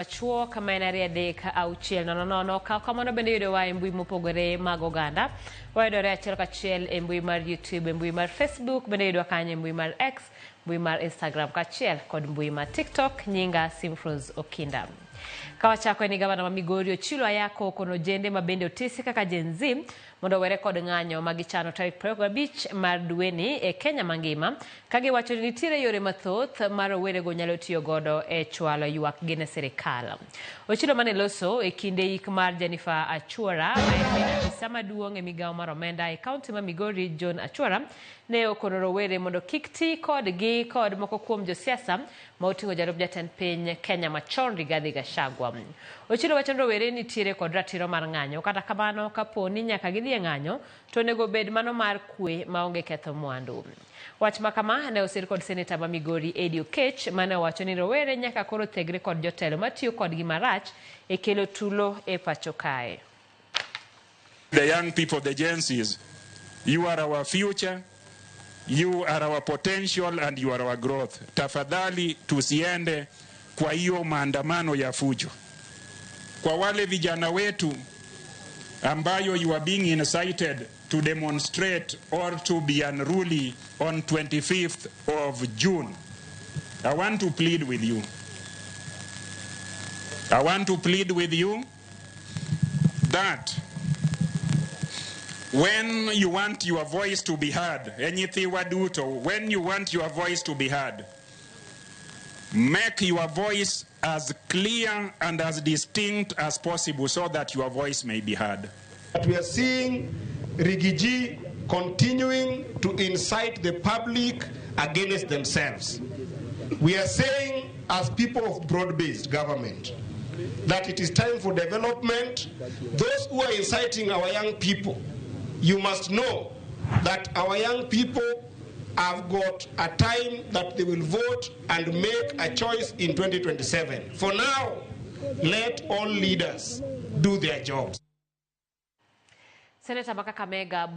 Machuok ma en 23600. Kaw kamano bende yudowa e mbui mopogore mag oganda. Wayudore achiel kachiel e mbui mar YouTube, e mbui mar Facebook, bende yudowa kanyo e mbui mar X, mbui mar Instagram kaachiel kod mbui mar TikTok. Nyinga Simfrose Okinda. Ka wachako en ni gavana ma Migori Ochilo Ayako okono ojende ma bende otisi kaka Gen Z mondo owere kod ng'anyo ma gichano tarik 25 mar dweni e Kenya mangima ka giwacho ni nitiere yore mathoth ma rowerego nyalo tiyo godo e chwalo ywakgi ne sirikal. Ochilo mane loso e kinde yik mar Jennifer Achuora ma en min apisa maduong' e migawo mar omenda e kaunti ma Migori John Achuora ne okono rowere mondo kik ti kodgi kod moko kuom josiasa ma oting'o jalup jatend piny Kenya machon Rigathi Gachagua. Ochilo wacho ni rowere nitiere kod ratiro mar ng'anyo, kata kamano kapo ni nyaka gidhi e ng'anyo to onego bed mano mar kwe maonge ketho mwandu. Wach ma kama ne osir kod seneta ma Migori Eddie Oketch mane owacho ni rowere nyaka koro thegre kod jotelo matiyo kodgi marach e kelo tulo e pacho kae. The young people, the Gen Zs, you are our future, you are our potential and you are our growth. Tafadhali tusiende kwa hiyo maandamano ya fujo. Kwa wale vijana wetu ambayo you are being incited to demonstrate or to be unruly on 25th of June, I want to plead with you. I want to plead with you that when you want your voice to be heard, enyithiwa duto, when you want your voice to be heard, make your voice as clear and as distinct as possible so that your voice may be heard. But we are seeing Riggy G continuing to incite the public against themselves. We are saying, as people of broad-based government, that it is time for development. Those who are inciting our young people, you must know that our young people have got a time that they will vote and make a choice in 2027. For now, let all leaders do their jobs. Seneta ma Kakamega